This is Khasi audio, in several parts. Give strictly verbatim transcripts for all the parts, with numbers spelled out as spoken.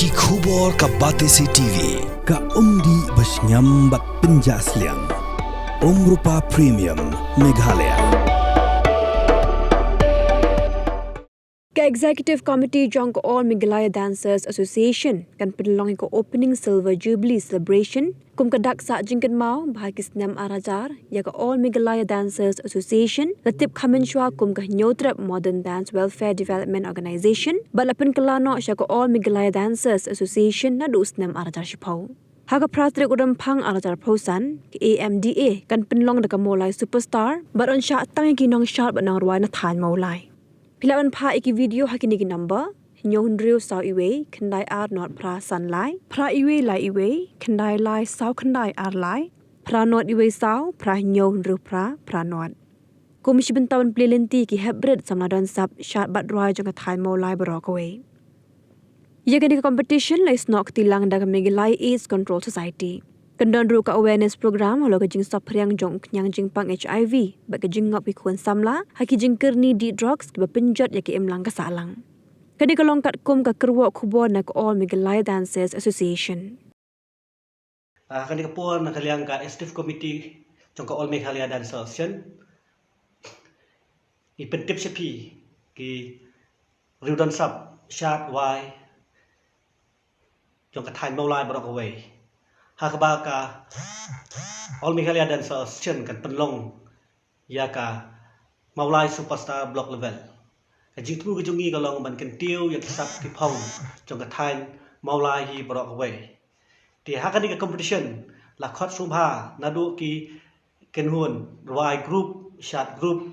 Ki khubor ka Batesi T V, ka umdih ba shngiam bad pynjah sliang. Umrupa Premium, Meghalaya. Ka Executive Committee jong ka All Meghalaya Dancers Association kan pynlong ïa ka Opening Silver Jubilee Celebration kum ka dak sah jingkynmaw ba ha ki snem ar hajar ïa ka All Meghalaya Dancers Association la tip kham mynshuwa kum ka Hynñiewtrep Modern Dance Welfare Development Organisation bad la pynkylla noh sha ka All Meghalaya Dancers Association naduh u snem ar hajar shiphew. Ha ka phra tarik u Rymphang ar hajar arphew san, ka A M D A kan pynlong da ka Mawlai Superstar bad yn shah tang ïa ki nongshad bad nongrwai na thaiñ Mawlai. Phi lah ban phah ïa ki video ha kine ki number: hynñiew hynriew saw iwei khyndai ar nod phra san lai, phra iwei lai iwei khyndai lai saw khyndai ar lai, phra nod iwei saw, phra hynñiew hynriew phra, phra nod. Kum shi bynta ban plie lynti ïa ki hepbrit samla don sap shad bad rwai jong ka thaiñ Mawlai baroh kawei. Ïa kane ka competition la ïasnoh kti lang da ka Meghalaya AIDS Control Society. Kan don ruh ka awareness program halor ka jingsaphriang jong u khñiang jingpang H I V bad ka jingngop ki khun samla ha ki jingkyrni dih drugs kiba pynjot ïa ka imlang ka sahlang. Kane ka long katkum ka kyrwoh khubor na ka All Meghalaya Dancers Association. Ah, kane ka por na ka liang ka Executive Committee jong ka All Meghalaya Dancers Association ngi pyntip sha phi ki riew don sap shad wai jong ka thaiñ Mawlai baroh kawei. Ha kaba ka All Meghalaya Dancers Association kan pynlong ïa ka Mawlai Superstar Block Level. Ka jingthmu ka jong ngi ka long ban kyntiew ïa ki sap ki phong jong ka thaiñ Mawlai hi baroh kawei. Te ha kane ka competition la khot sngewbha naduh ki kynhun rwai group, shad group,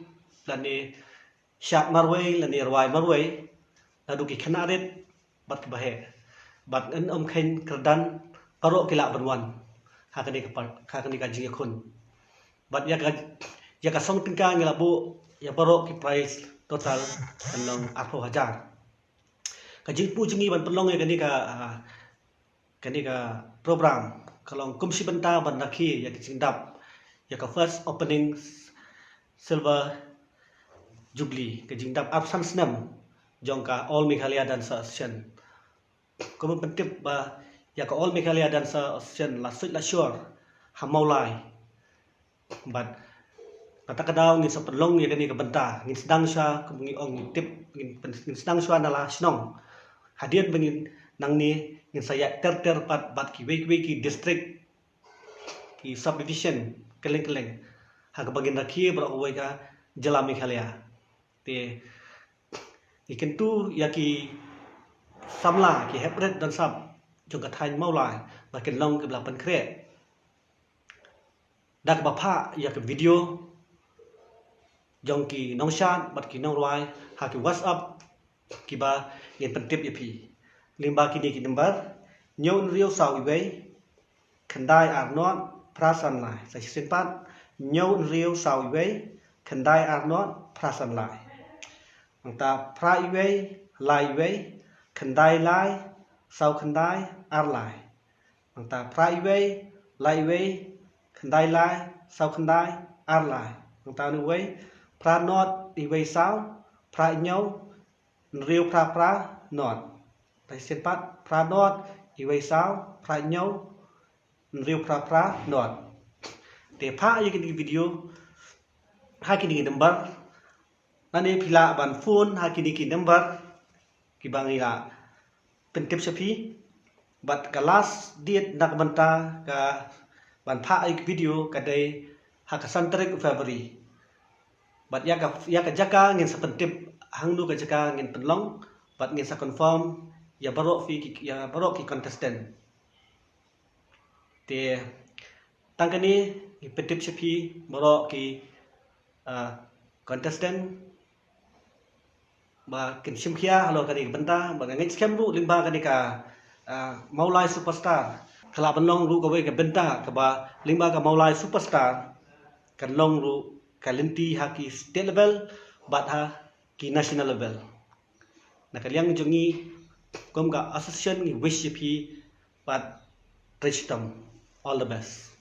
lane shad marwei lane rwai marwei, naduh ki khynnah rit bad kiba heh, bad yn ym kheiñ kyrdan, baroh ki lah ban wan ha kane ka par-, ha kane ka jingïakhun. Bad ïa ka, ïa ka song tyngka ngi la buh ïa baroh ki prize total kan long arphew hajar. Ka jingthmu jong ngi ban pynlong ïa kane ka, ah, kane ka program ka long kum shi bynta ban rakhe ïa ka jingdap ïa ka first opening Silver Jubilee, ka jingdap arphew san snem jong ka All Meghalaya Dancers Association. Kumba pyntip ba ïa ka All Meghalaya Dancers Association la suit la shor ha Mawlai. Bad kata ka daw ngin sa pynlong ïa kane ka bynta, ngin sdang shuwa, kum ngi ong ngi tip, ngin pyn-, ngin sdang shuwa na la shnong. Hadien ba ngin nangne ngin sa ïaid ter ter pat bad kiwei kiwei ki district, ki subdivision kylleng kylleng, ha kaba ngin rakhe baroh kawei ka jylla Meghalaya. Te ngi kyntu ïa ki samla, ki heprit don sap jong ka thaiñ Mawlai ba kin long kiba la pynkhreh da kaba phah ïa ka video jong ki nongshad bad ki nongrwai ha ki WhatsApp kiba ngin pyntip ïa phi. Lyngba kine ki number: hynñiew hynriew saw iwei khyndai ar nod phra san lai. Sa shisien pat: hynñiew hynriew saw iwei khyndai ar nod phra san lai. Nangta phra iwei lai iwei khyndai lai saw khyndai ar lai. Nangta phra iwei lai iwei khyndai lai saw khyndai ar lai. Nangta uwei phra nod iwei saw phra hynñiew hynriew phra phra nod. Sa shisien pat: phra nod iwei saw phra hynñiew hynriew phra phra nod. Te phah ïa kine ki video ha kine ki number, lane phi lah ban phone ha kine ki number kiba ngi la pyntip sha phi. Bad ka last date na ka bynta ka ban phah ïa ki video ka dei ha ka san tarik February. Bad ïa ka, ïa ka jaka ngin sa pyntip hangno ka jaka ngin pynlong, bad ngin sa confirm ïa baroh phi ki, ïa baroh ki contestant. Te tang kane ngi pyntip sha phi baroh ki, ah, contestant ba kin shim khia halor kane ka bynta, ba nga ngeit skhem ruh lyngba kane ka, ah, Mawlai Superstar ka lah ban long ruh kawei ka bynta kaba lyngba ka Mawlai Superstar kan long ruh ka lynti ha ki state level bad ha ki national level. Na ka liang jong ngi kum ka association ngi wish ïa phi pat trei shitom. All the best.